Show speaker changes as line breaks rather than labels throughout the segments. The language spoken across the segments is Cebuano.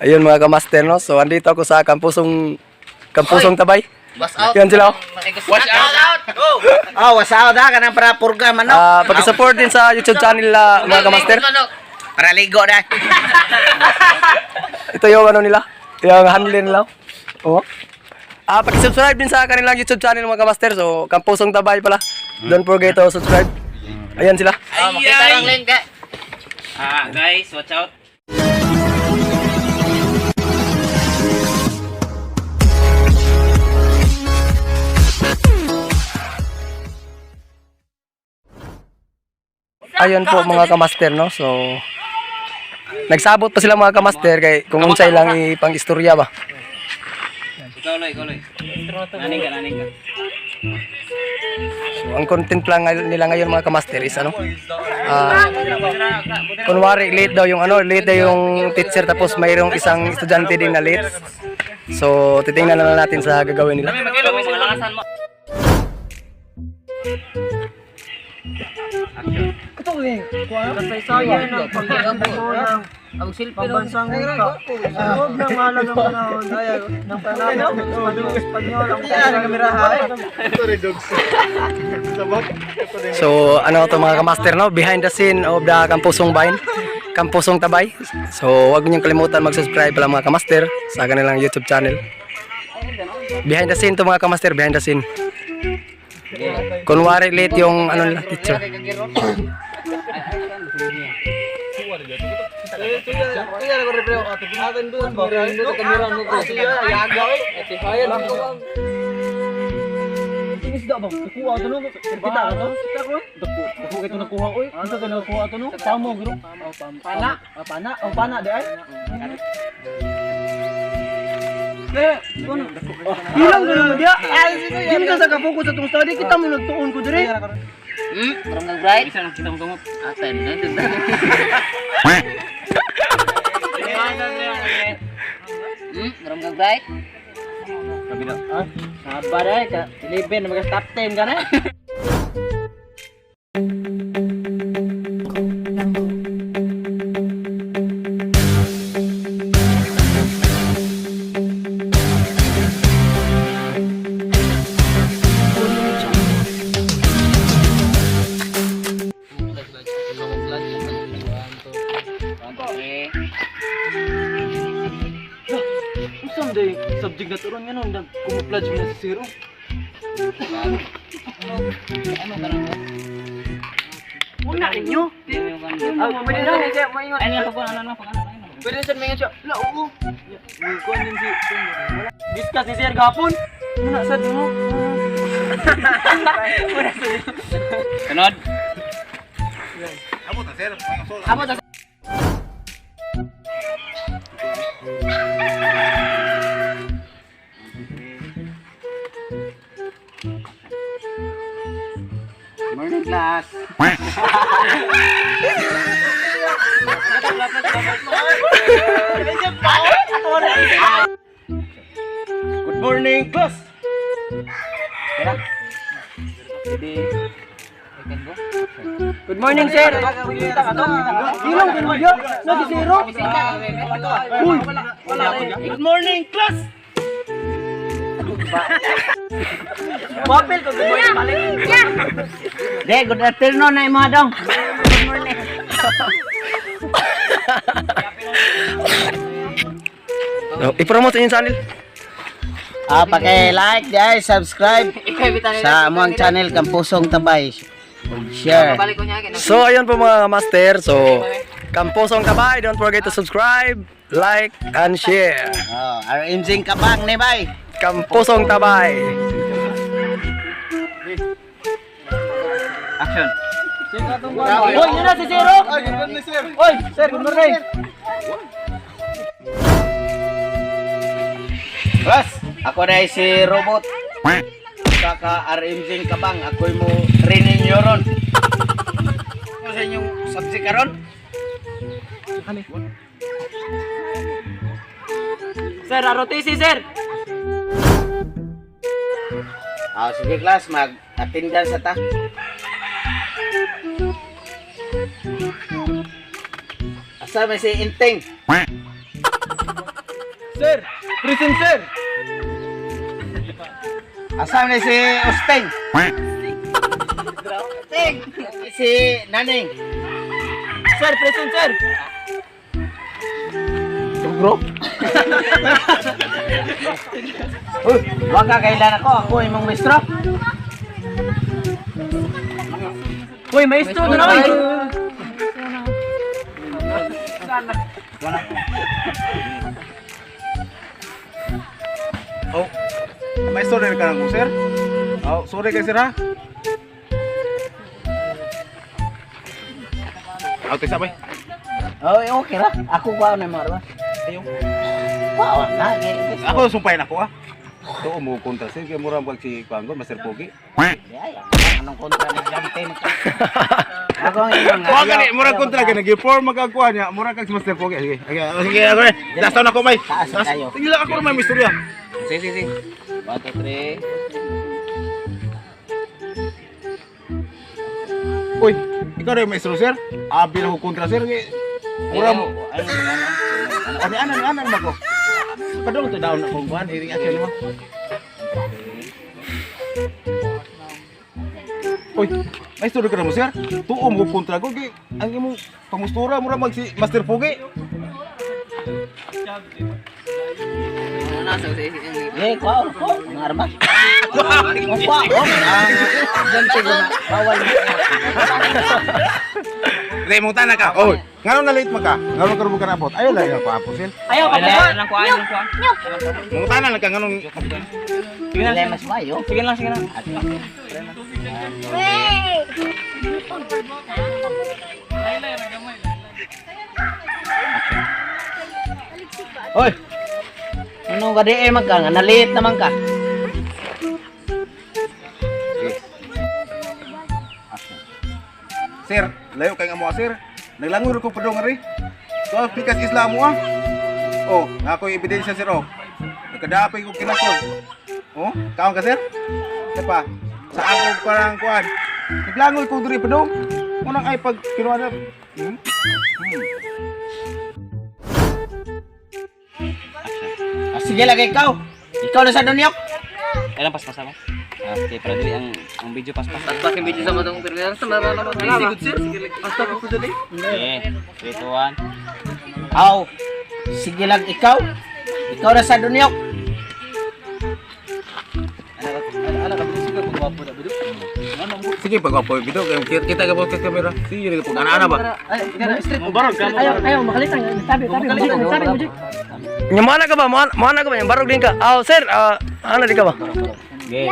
Ayun, mga kamaster, no. So andito ako sa Kampusong Tabay. Yan sila, oh.
Watch out! Go!
Oh, wasaw da kanang para purga manok.
Ah, paki-support din sa YouTube channel nila, mga kamaster.
Para ligo da.
Ito yung ano nila, yung handler nila. Oh. Ah, paki-subscribe din sa kanilang YouTube channel, mga kamaster. So Kampusong Tabay pala. Don't forget to subscribe. Ayan sila.
Ay, ay. Link. Ah, guys, watch out.
Ayun po, mga kamaster, no. So nagsabot pa sila, mga kamaster, kay kung unsay lang ipang istorya ba.
Ikaw, Loy, ikaw, Loy. Naning ka, naning ka.
So ang content lang nila ngayon, mga kamaster, is ano? Ah, kunwari late daw yung ano, late daw yung teacher, tapos mayroong isang estudyante din na late. So titingnan na lang natin sa gagawin nila.
Magkilo, may malakasan mo.
Kasaysayan ng pagkakaroon ng pambansang wika. Sa loob ng mahalagang panahon ng panahon ng Espanyol ang
So ano to, mga kamaster, no? Behind the scene of the Kampusong Bain, Kampusong Tabay. So huwag niyong kalimutan mag-subscribe pala, mga kamaster, sa kanilang YouTube channel. Behind the scene to, mga kamaster, behind the scene. Kunwari late yung ano nila, teacher.
Isda ba? Nakuha ito no? Kita ito? Dako ito nakuha oy. Ano ka nakuha ito no? Pamo gro. Pana. Pana. Oh, pana di ay. Ilang ganun dia? Di ka sa kapokus sa tong study kita mo nagtuon ko dire.
Parang nag-bright. Isa nang kita mo gamot. Ah, tayo na. Parang nag-bright.
Sabar ay ka 11 na mag top 10 ka na.
Okay.
Unsa day subject na turon nga nang camouflage mo na si zero?
Ano ka na?
Una ninyo. Ah, pwede na siya maingon.
Ay, ano, ano, ano, ano, ano.
Pwede na siya maingon siya. La, oo. Kuan din si Discuss ni sir gapon. Muna sad mo. Muna sad.
Sunod.
Morning, class.
Good morning, class. Good morning, sir. Ilong ganun dia. Nagi zero. Uy. Good morning, class. Wapel ko good morning balik.
De, good afternoon na imo dong. Good morning.
So, i-promote sa inyong channel.
Ah, paki-like guys, subscribe sa among channel Kampusong Tabay. Ug share.
Balik ko niya.
So ayun po, mga master. So Kampusong Tabay, don't forget to subscribe, like, and share.
Oh, RMZ Kabang ni bay.
Kampusong Tabay.
Action.
Oy, yun na si Zero. Oy, sir, good morning.
Class, ako na si Robot. Saka RMZ Kabang, ako'y mo training nyo ron. Ano sa inyong subject karon?
Sir, ROTC, sir.
Ah, sige class, mag-attendance sa ta. Asa Asa man si Inteng?
Sir, present sir.
Asa man si Usteng? Ting! Si Naning.
Sir, present sir.
Bro. Uy, wag ka kailan ako. Ako imong maestro.
Uy, maestro na oy.
Oh, may sorry ka lang ko, sir. Oh, sorry kay sir ha. Out sa bay.
Oh, okay ra. Ako kuha na mga ba?
Ayo.
Kuha na.
Ako sumpahin ako ah. To mo kontra sir kay mura pag si Kwango Master Pogi.
Ay, anong kontra ng gante mo ka? Ako ang imong
Wa gani mura kontra kay nag-form magkakuha niya, mura kag si Master Pogi. Sige, sige, sige ako. Last na ako may.
Taas na tayo.
Sige lang ako may istorya.
Sige, sige, sige. 1, 2, 3.
Uy, ikaw rin maestro sir. Abi na ko kontra sir kay mura mo.
Ano, ano, ano.
Ani ana ana ba ko? Padung to down akong kuan, iring action mo. Uy, maestro ka na mo sir. Tuo mo kontra ko kay ang imong pangustura mura mag si Master Pogi.
Eh, kuha ko. Mga arma. Kuha ko. Gante ko na. Bawal.
Hindi mo tanan ka. Oy, ngano na late man ka? Ngano ka ka naabot? Ayo lang ako apo sir.
Ayaw ka
Ay, lang kuha, lang kuha.
Mangutana lang ka nganong
Sige lang,
Dili mas mayo.
sige lang, sige lang.
Hoy. Ano ka di eh magka nga naliit naman ka.
Sir, layo kay nga mo sir. Naglangoy ko padung ari. So, pikas isla mo ah. Oh, na ako'y ebidensya sir oh. Nagkadapay ko kinakon. Oh, kaon ka sir? Isa pa. Sa ako parang kuan. Naglangoy ko diri padung. Unang ay pag kinuha na. Hmm? Hmm.
Ah, sige lagi ikaw. Ikaw na sa dunyok.
Kailan paspas ako? Okay, para dili ang video paspas. Paspas yung video sa matong pero sa
Good sir. Basta ko dali.
Okay, 3, 2, 1.
Aw. Sige lang ikaw. Ikaw na sa dunyok.
Sige pag wapo video kay kita ka po sa kamera. Sige pag ana-ana ba.
Ayaw, ayaw makalitan. Tabi, tabi, tabi, tabi, tabi.
Nya mo ka ba? Mo ka ba? Yung barog din ka. Ah, sir, ah, ano di ka ba?
Okay.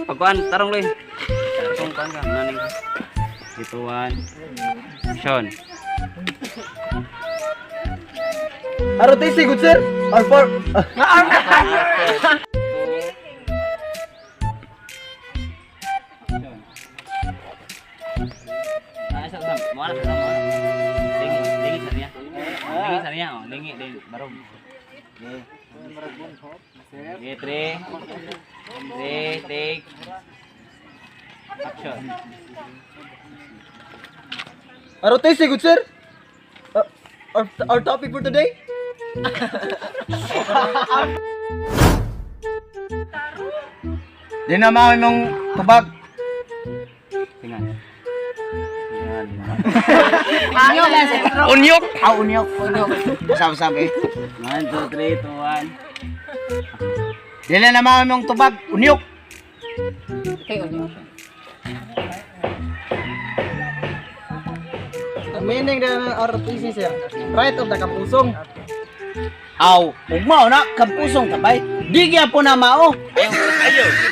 Pagkuan, tarong loy. Tarong kuan ka, naning ka. 3, 2, 1. Action.
ROTC good sir. Or for
Ah, isa sa mo na sa mo. Lingi, lingi sa niya. Lingi sa niya, oh, lingi, lingi, barog. Okay. Okay, 3. 3, take. Action.
ROTC good sir. Our topic for today?
Di na mao imong tubag.
Tingnan.
Unyok.
Aw unyok, unyok. Sabi-sabi.
1, 2, 3, 2, 1.
Dili na mao imong tubag, unyok.
Ang meaning ng ROTC sir. Right of the Kampusong.
Aw, ugmao na kampusong tabay. Di gyapon na mao.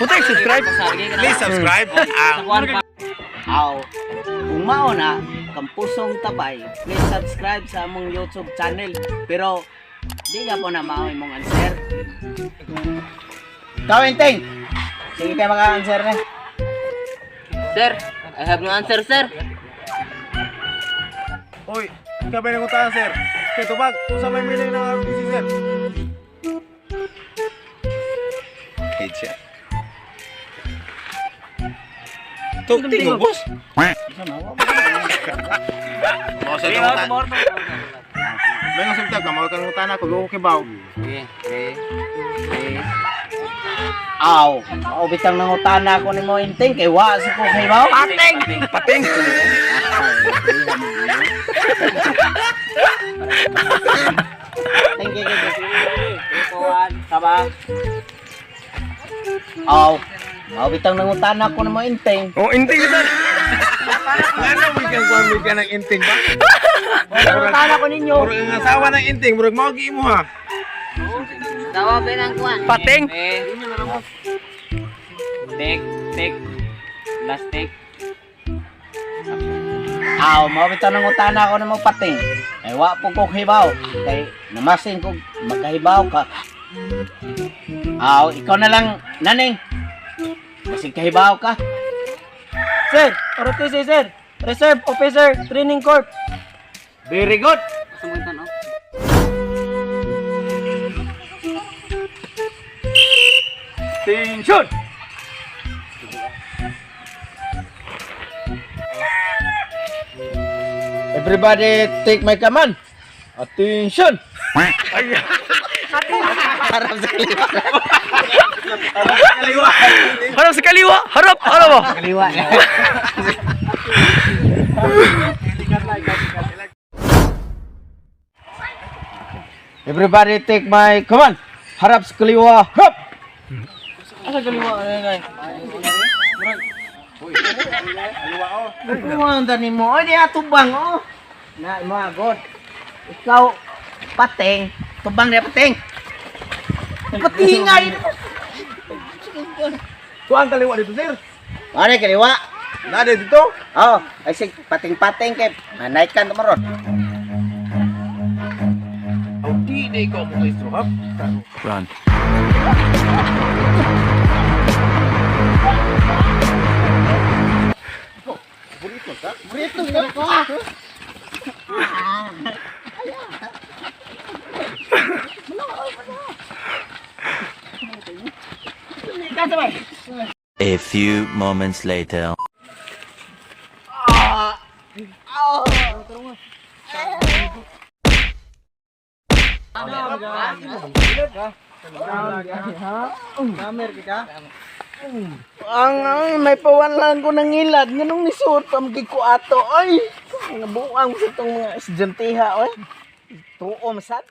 Putay, subscribe.
Please subscribe.
Sa kuan pa.
Aw, kung mao na kampusong tabay, please subscribe sa among YouTube channel. Pero di ka po na mao imong answer. Ikaw, Enteng. Sige kayo maka-answer na.
Sir, I have no answer, sir.
Uy, ikaw ba nangutahan sir? Kay tubag, usa may meaning ng ROTC sir? Headshot. Tuk tingog boss. Mo sa nang May nga sumtag ka, mao kang utana ko ko kibaw.
Okay, 3, 3.
Aw, mao bitang nangutana ko nimo inting kay wa sa ko kahibaw.
Pating!
Pating.
Thank you.
3, 2, 1, taba.
Aw, mao bitang nangutana ko nimo inting.
Oh, inting kita.
Ano mo kang kuan mo ka ng inting ba?
Nangutana ko ninyo.
Murag ang asawa ng inting, murag mao gi imo ha.
Pating.
Take, take. Last take.
Aw, mao bitang nangutana ko nimo pating. Kay wa po ko kahibaw. Kay namasin ko makahibaw ka. Aw, ikaw na lang naning. Kasi kahibaw ka.
Sir, ROTC sir. Reserve Officer Training Corps.
Very good.
Gusto mo ito, no?
Attention! Everybody take my command. Attention! Harap sa kaliwa.
Harap sa kaliwa. Harap, harap. Oh.
Kaliwa. Everybody take my command. Harap sa kaliwa. Harap!
Asa kaliwa ay ay.
Kuha ang dani mo. Ay, di atubang, oh. Na, mo agod. Ikaw, pating. Tubang niya, pating. Patingay.
Tuang kaliwa dito, sir.
Ano, kaliwa?
Nade dito.
Oh, ay sig pating-pating kay manay ka tumaron.
Aw di di ko mo maestro ha.
Run.
Burito na ko. Ah.
A few moments later.
Ang ay, may pawalan ko ng ilad nganong nisuot pa magig ko ato ay. Mga buang sa itong mga estudyante ha oy. Tuo masad.